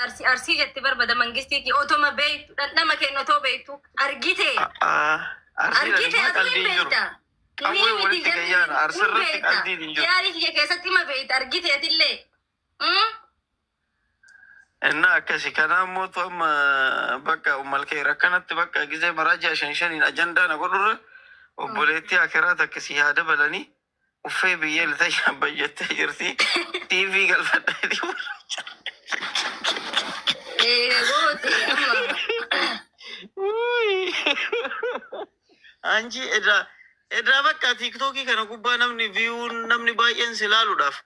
Arsii Arsii jetti barbada mangistii otoma beektu, dhandhama kennu otoo beektu argite. Arsiin Argite immoo ati hin qaldiin jiru. beekta. Qawwee Ni miti walitti jarri gayyaana. hin Arsirratti beekta. qaldiin hin jiru. Yaarii kiyya keessatti ma beekta argite atillee. Inna akkasi kanaa immoo amma bakka ummalkeer akkanatti bakka gizee maraa ji'a shan shaniin ajandaa na godhurra obboleettii akiraa takka si haa dabalanii uffee biyyee lita baay'attee jirti. TV galfadheeti. Goote amma. Anji edaa edaa bakka TikTokii kana gubbaa namni viyuun namni baay'een si ilaaluudhaaf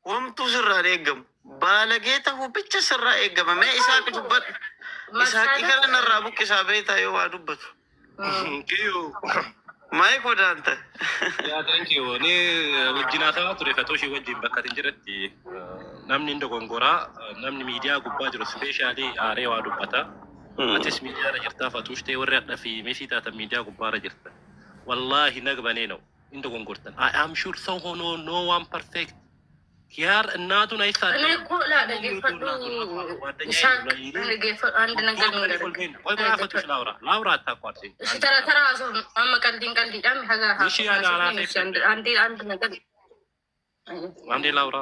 homtuu sirraa hin eeggamu. Baalagee ta'uu bicha sirraa eeggama. Mee Isaaqi dubbadhu. Isaaqi kana narraa buqqisaa beektaa yoo waa dubbatu. Kiyyuu. Maayik wadaanta. Yeah, thank you. Ni wajjin haasawaa ture Fatooshii wajjin bakka ati jiretti namni hin dogongoraa, namni miidiyaa gubbaa jiru specially aaree waa dubbata. Atis miidiyaa irra jirtaa, Fatuush ta'e, warri hadha fi Mesii taatan miidiyaa gubbaa irra jirta. Wallaahi nagbanee ነው hin dogongortan. I am sure ሰው ሆኖ no one perfect. ኪያር እናቱን እኔ አይሳደብም። እኮ ላደገፈዱ ኢሳቅ dhaggeeffadhu አንድ ነገር ልንገርህ። ቆይ ቆይ ፈቱሽ ላውራ ላውራ አታቋርጪኝ። እሺ ተራ ተራ አሶ amma qaldiin qaldiidhaan haga እሺ ያለ አራሴ እሺ አንድ አንድ አንድ ነገር አንዴ ላውራ።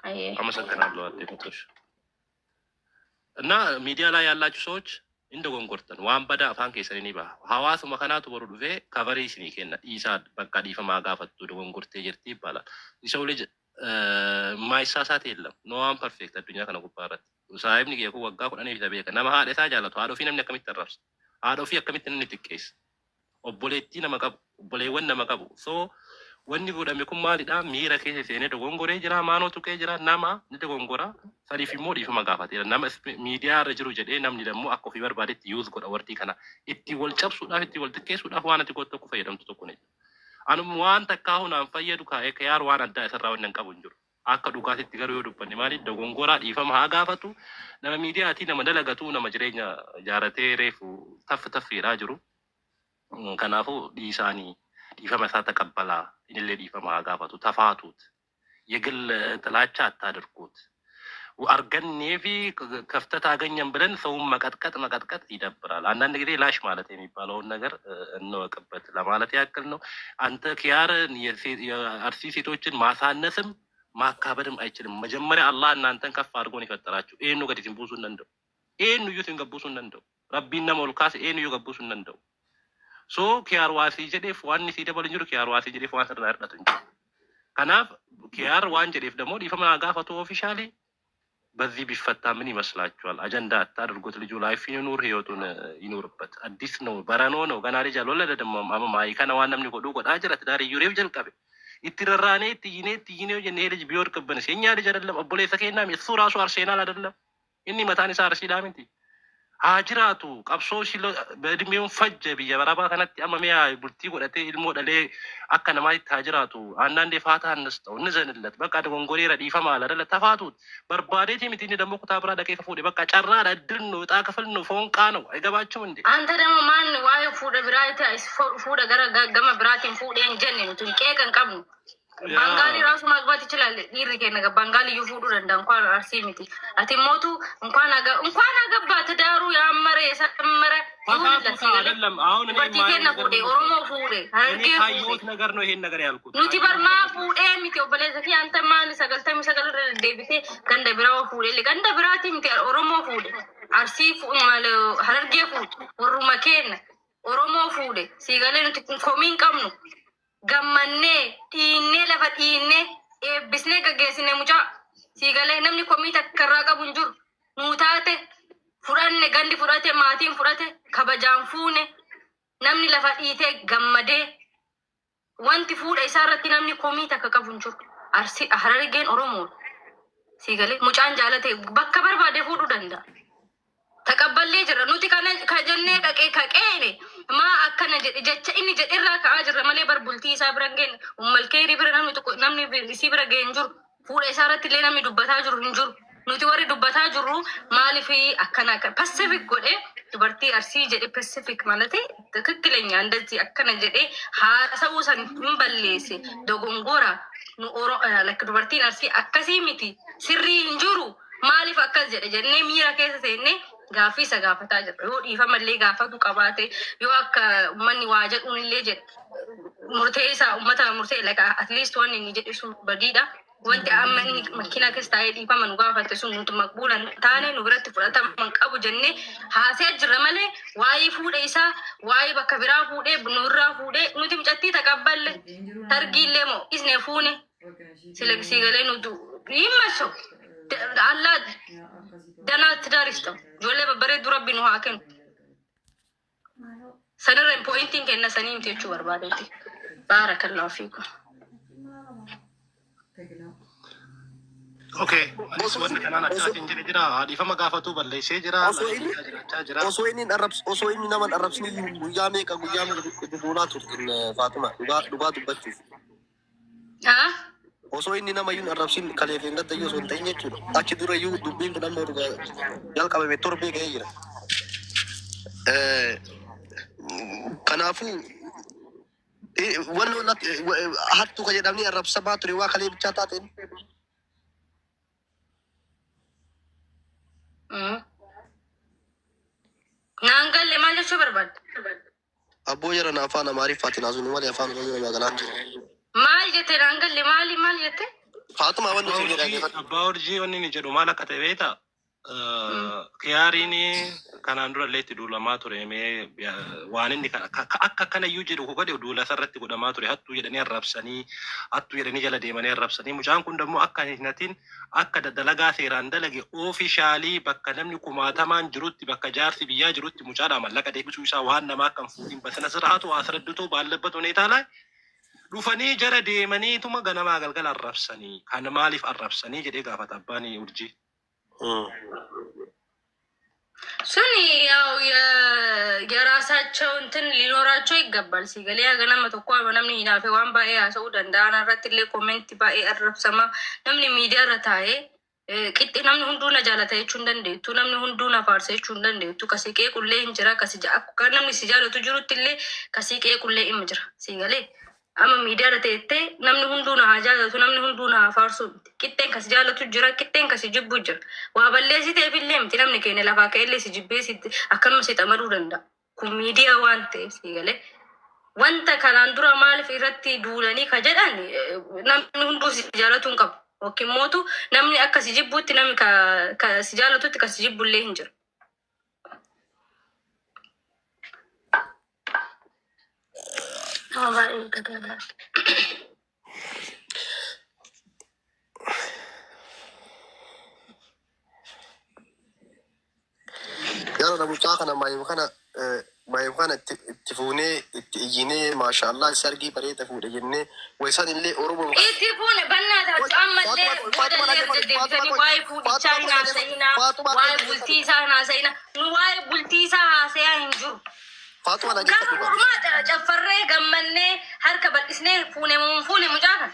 አይ አመሰግናለሁ አዴ ፈቱሽ። እና ሚዲያ ላይ ያላችሁ ሰዎች hin dogongortan, waan badaa afaan keessanii ni baha. Hawaasuma kanaatu boru dhufee kabarii isinii kenna. Dhiisaa bakka dhiifamaa gaafattu, dogongortee jirti ይባላል። የሰው ልጅ የማይሳሳት የለም። No one perfect addunyaa kana gubbaa irratti. Saahibni kiyya kun waggaa 10 fi beeka. Nama haadha isaa jaallatu, haadha ofii namni akkamitti arrabsa? Haadha ofii akkamitti namni xiqqeessa? Obboleettii nama qabu, obboleewwan nama qabu. So wanni godhame kun maalidha? Miira keessa seenee dogongoree jira, maanoo tuqee jira, nama ni dogongora. Saniif immoo dhiifama gaafateera. Nama miidiyaa irra jiru jedhee namni dammoo akka ofii barbaadetti use godha wordii kana. Itti wal cabsuudhaaf, itti wal xiqqeessuudhaaf waan ati gootu tokko fayyadamtu tokko ni jira. Anum waan takkaa hunaan fayyadu kaa'ee Kiyaar waan addaa isarraa wanni hin qabu hin jiru. Akka dhugaatitti garuu yoo dubbanne maali, dogongoraa dhiifama haa gaafatu. Nama miidiyaatii, nama dalagatu, nama jireenya jaaratee reefu taffi taffiidhaa jiru. Kanaafuu dhiisaanii dhiifama isaa taqabbalaa, inillee dhiifama haa gaafatu tafaatuut. የግል ጥላቻ አታድርጉት። አርገኔ fi ክፍተት አገኘን ብለን ሰውን መቀጥቀጥ መቀጥቀጥ ይደብራል። አንዳንድ ጊዜ ላሽ ማለት የሚባለውን ነገር እንወቅበት ለማለት ያክል ነው። አንተ ኪያር የአርሲ ሴቶችን ማሳነስም ማካበድም አይችልም። መጀመሪያ አላህ እናንተን ከፍ አድርጎ ነው የፈጠራችሁ። Eenyu gadi isin buusuu hin danda'u. Eenyuyyuu isin gad buusuu hin danda'u. Rabbiin nama ol kaase eenyuyyuu gad buusuu hin danda'u. So Kiyaar waasii jedheef waan isii dabalu hin jiru, Kiyaar waasii jedheef waan sirraa hir'atu hin jiru. Kanaaf Kiyaar waan jedheef ደግሞ dhiifama naa gaafatu officially. በዚህ ቢፈታ ምን ይመስላችኋል? አጀንዳ አታድርጉት። ልጁ life ይኑር፣ ህይወቱን ይኑርበት። አዲስ ነው፣ በረኖ ነው፣ ገና ልጅ አልወለደ። ደግሞ amma maayii kana waan namni godhuu godhaa jira. ትዳር iyyuu jalqabe itti rarraanee itti iyyinee itti iyyinee jennee ይሄ ልጅ ቢወድቅብንስ የኛ ልጅ አይደለም? Obboleessa keenyaam እሱ ራሱ አርሴናል አይደለም? Inni mataan isaa Arsiidhaa miti? Haa jiraatu, qabsoo በእድሜውን ፈጀ biyya barabaa kanatti amma mi'a bultii godhatee ilmoo dhalee akka namaatti haa jiraatu። አንዳንዴ ፋታ እንስጠው፣ እንዘንለት። በቃ dogongoreera dhiifama አለ አይደለ? ተፋቱት። barbaadeeti miti inni ደግሞ kutaa biraa dhaqee fuudhe. በቃ carraadha፣ እድል ነው፣ ዕጣ ክፍል ነው፣ ፎንቃ ነው። አይገባችሁም እንዴ? አንተ ደግሞ ማን waa'ee fuudha biraa fuudha gara gama biraatiin fuudhee hin jenne, nuti hin qeeqan qabnu. Baangaali ራሱ ማግባት ይችላል። Dhiirri keenya ባንጋሊ fuudhuu danda'a እንኳን አርሲ miti. Ati mootu እንኳን እንኳን አገባ ትዳሩ ያመረ የሰመረ ይሁንለት። ተፋቱት። ሲገለ አይደለም አሁን እኔ dubartii የማየው keenya ነገር fuudhe ምንድን ነው? Oromoo fuudhe እኔ Harargee fuudhe. ካየሁት ነገር ነው ይሄን ነገር ያልኩት። Nuti ካየሁት barmaa ነገር ነው። fuudhee miti obboleessa fi anta maali 99 irra deddeebitee ganda biraa fuudhee, ganda biraati miti, Oromoo fuudhe, Arsii Harargee fuudhe, warruma keenya Oromoo fuudhe. Siigalee nuti komii hin qabnu, gammannee dhiinnee lafa dhiinnee eebbisnee gaggeessine mucaa. Siigalee namni komii takka irraa qabu hin jiru. Nuu taate fudhanne, gandi fudhate, maatiin fudhate, kabajaan fuune, namni lafa dhiitee gammadee wanti fuudha isaa irratti namni komii takka qabu hin jiru. Arsii Harargeen Oromoodha. Siigalee mucaan jaalate bakka barbaade fuudhuu danda'a. Taqabballee jirra. Nuti kana ka jennee dhaqee ka qeene maa akkana jedhe jecha inni jedherraa ka'aa jirra malee bar bultii isaa bira hin geenye. Ummalkeerii bira namni tokko namni isii bira ga'e hin jiru. Fuudha isaa irratti illee namni dubbataa jiru hin jiru. Nuti warri dubbataa jirru maaliif akkana akka specific godhe dubartii Arsii jedhe specific ማለት ትክክለኛ እንደዚህ akkana jedhe haasa'uu san hin balleesse dogongora nu oro like dubartiin Arsii akkasii miti, sirrii hin jiru. Akkas jedhe jennee miira keessa seennee gaaffii isa gaafataa jirra. Yoo dhiifamallee gaafatu qabaate, yoo akka uummanni waa jedhuun illee jedhe, murtee isaa uummata murtee, like at least wanni inni jedhe sun badiidha. Wanti amma inni makiinaa keessa taa'ee dhiifama nu gaafate sun nuti maqbuula hin taane, nu biratti fudhatama hin qabu jennee haasa'aa jirra malee, waa'ee fuudha isaa, waa'ee bakka biraa fuudhee nurraa fuudhee, nuti mucattii taqabballe targiillee moo isne fuune sila siigalee nuti dhimma allaa danaa ትዳር ይስጠው። Ijoollee babbareedduu Rabbi nu haa kennu. Sanirra pointiin kenna sanii miti jechuu barbaadeeti. Baarakallahu fiikum. Okay, anis wanni kanaan achaatiin jedhe jira. Dhiifama gaafatu balleessee jira. Osoo inni Jiraachaa jira. Osoo inni hin arrabs, osoo inni nama hin arrabsine guyyaa meeqa itti duulaa turtin, Faatima, dhugaa dhugaa dubbachuuf. Haa? Osoo inni nama iyyuu hin arrabsin, kaleef hin gadda iyyuu osoo hin ta'in jechuudha. Achi dura iyyuu dubbiin kun amma dhugaa jalqabame torbee ga'ee jira. Kanaafuu wanni hattuu ka jedhamni arrabsamaa ture waa kalee bichaa taateen. Naan galle, maal jechuu barbaadde? Abboo jara na afaan Amaariffaatiin haasofnu malee afaan Oromoo namaa galaan jiru. Maal jette? Naan galle, maali maal jette? Faatuma, wanni isin jedhan. Abbaa Urjii, wanni inni jedhu maal akka ta'e beektaa? Kiyaariin kanaan dura illee itti duulamaa ture, mee waan inni akka kanayyuu jedhu godhe, duula isarratti godhamaa ture, hattuu jedhanii arrabsanii, hattuu jedhanii jala deemanii arrabsanii. Mucaan kun immoo akka hin hatin, akka dalagaa seeraan dalage, officially bakka namni kumaatamaan jirutti, bakka jaarsi biyyaa jirutti mucaadhaa mallaqa deebisuu isaa, waan namaa akka hin fuudhin በስነ ስርዓቱ አስረድቶ ባለበት ሁኔታ ላይ dhufanii jala deemaniituma ganamaa galgala arrabsanii, kan maaliif arrabsanii jedhee gaafata abbaan Urjii. Suni ያው የራሳቸው እንትን ሊኖራቸው ይገባል። Siigalee ganama tokko namni hinaafe waan baay'ee haasa'uu danda'an irratti illee comment baay'ee arrabsama. Namni miidiyaa irra taa'ee qixxi namni hunduu na jaalata jechuu hin dandeettu. Namni hunduu na faarsa jechuu hin dandeettu. Kasii qeequllee hin jira. Kasi akka namni si jaalatu jirutti illee kasii qeequllee hin jira. Siigalee amma miidiyaa irra teettee namni hunduu na haa jaalatu, namni hunduu na haa faarsu miti. Qixxeen kasi jaalatu jira, qixxeen kasi jibbu jira. Waa balleessiteef illee miti, namni keenya lafaa ka'ellee si jibbee si akkanuma si xamaduu danda'a. Kun miidiyaa waan ta'eef, siigalee. Wanta kanaan dura maaliif irratti duulanii ka jedhan, namni hunduu si jaalatu hin qabu. Yookiin mootu namni akka si jibbuutti namni ka si jaalatutti ka si jibbullee hin jiru. Nama baay'ee gadaadha. Yala mucaa kana maayim kana itti fuunee itti iyyinee, maashaallah, sargii bareeda fuudhe jennee wayisan illee Oromoo. Itti fuune bannaa taatu ammallee boodallee deddeebisanii waa'ee fuudhichaa hin haasa'inaa, waa'ee bultii isaa hin haasa'inaa. Nu waa'ee bultii isaa haasayaa hin jiru. Faatuma, Gaafa dhageeffadhu. mormaa caffarree gammannee harka bal'isnee fuune moo fuune mucaa kana.